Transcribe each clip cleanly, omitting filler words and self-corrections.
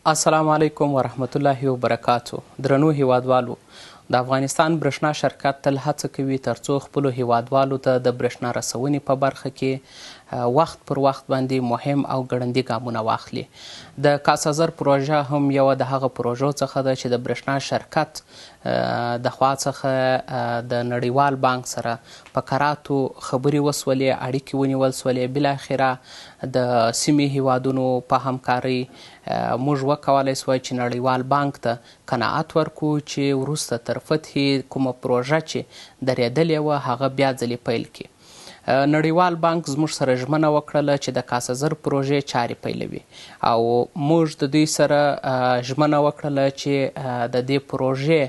السلام علیکم ورحمت الله وبرکاتو درنو هیوادوالو د افغانستان برښنا شرکت تل هڅه کوي ترڅو خپلو هیوادوالو ته د برښنا رسونې په برخه کې وخت پر وخت باندې مهم او ګړندي ګامونه واخلي. د کاسازر پروژه هم یوه د هغه پروژو څخه ده چې د برښنا شرکت د خوا څخه د نړیوال بانک سره په کراتو خبرې وسولې، اړیکې ونیول سولې، بالاخره د سیمې هیوادونو په همکارۍ موږ وکولای سوای چې نړیوال بانک ته قناعت ورکړو چې وروسته تر فتحې کومه پروژه چې درېدلې وه هغه بیا ځلې پیل کړي. نړیوال بانک زموږ سره ژمنه وکړله چې د کاسه زر پروژې چارې پیلوي او موږ د دوی سره ژمنه وکړله چې د دې پروژې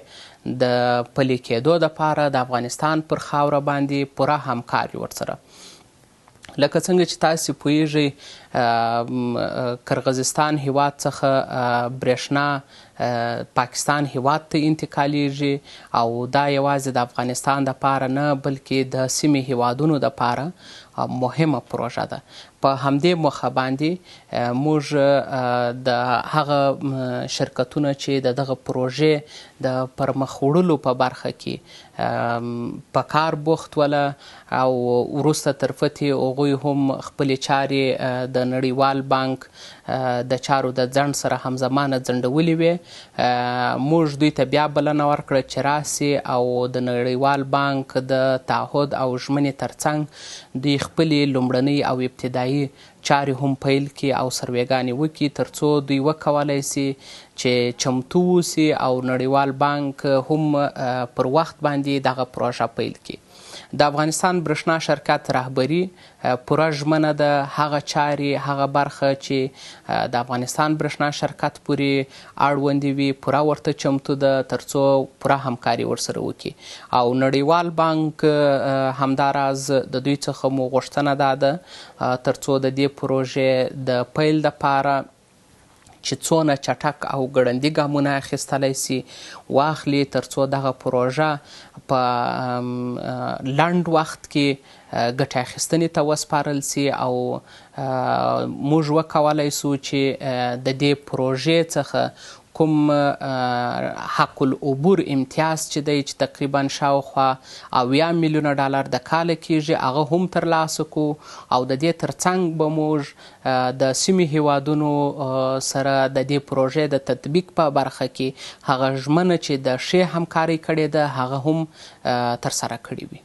د پلي کېدو دپاره د افغانستان پر خاوره باندې پوره همکار یو ورسره. لکه څنګه چې تاسې پوهیږئ، قرغزستان هیواد څخه برېښنا پاکستان هیواد ته انتقالیږي او دا یوازې د افغانستان دپاره نه بلکې د سیمې هیوادونو دپاره مهمه پروژه ده. په همدې موخه باندې موږ د هغه شرکتونه چې د دغه پروژې د پرمخ وړلو په برخه کې په کار بوخت وله او وروسته تر فتحې هغوی هم خپلې چارې د نړیوال بانک د چارو د ځنډ سره همزمانه ځنډولې وې، موږ دوی ته بیا بلنه ورکړه چې راسي او د نړیوال بانک د تعهد او ژمنې ترڅنګ دوی خپلې لومړنۍ او ابتدایي چارې هم پیل کړي او سروېګانې وکړي ترڅو دوی وکولای شي چې چمتو اوسي او نړیوال بانک هم پر وخت باندې دغه پروژه پیل کړي. د افغانستان برښنا شرکت رهبري پوره ژمنه ده هغه چارې، هغه برخه چې د افغانستان برښنا شرکت پورې اړوندې وي، پوره ورته چمتو ده ترڅو پوره همکاري ورسره وکړي او نړیوال بانک همداراز د دوی څخه مو غوښتنه دا ده ترڅو د دې پروژې د پیل دپاره چې څونه چټک او ګړندي ګامونه اخیستلی سي واخلي ترڅو دغه پروژه په لنډ وخت کې ګټې اخیستنې ته وسپارل سي او موږ وکولای سو چې د دې پروژې څخه کوم حق العبور امتیاز چې دی چې تقریبا شاوخوا 70 میلیونه ډالر د کاله کیږي هغه هم ترلاسه کو او د دې ترڅنګ به موږ د سیمې هیوادونو سره د دې پروژې د تطبیق په برخه کې هغه ژمنه چې د ښې همکارۍ کړې ده هغه هم ترسره کړې وي.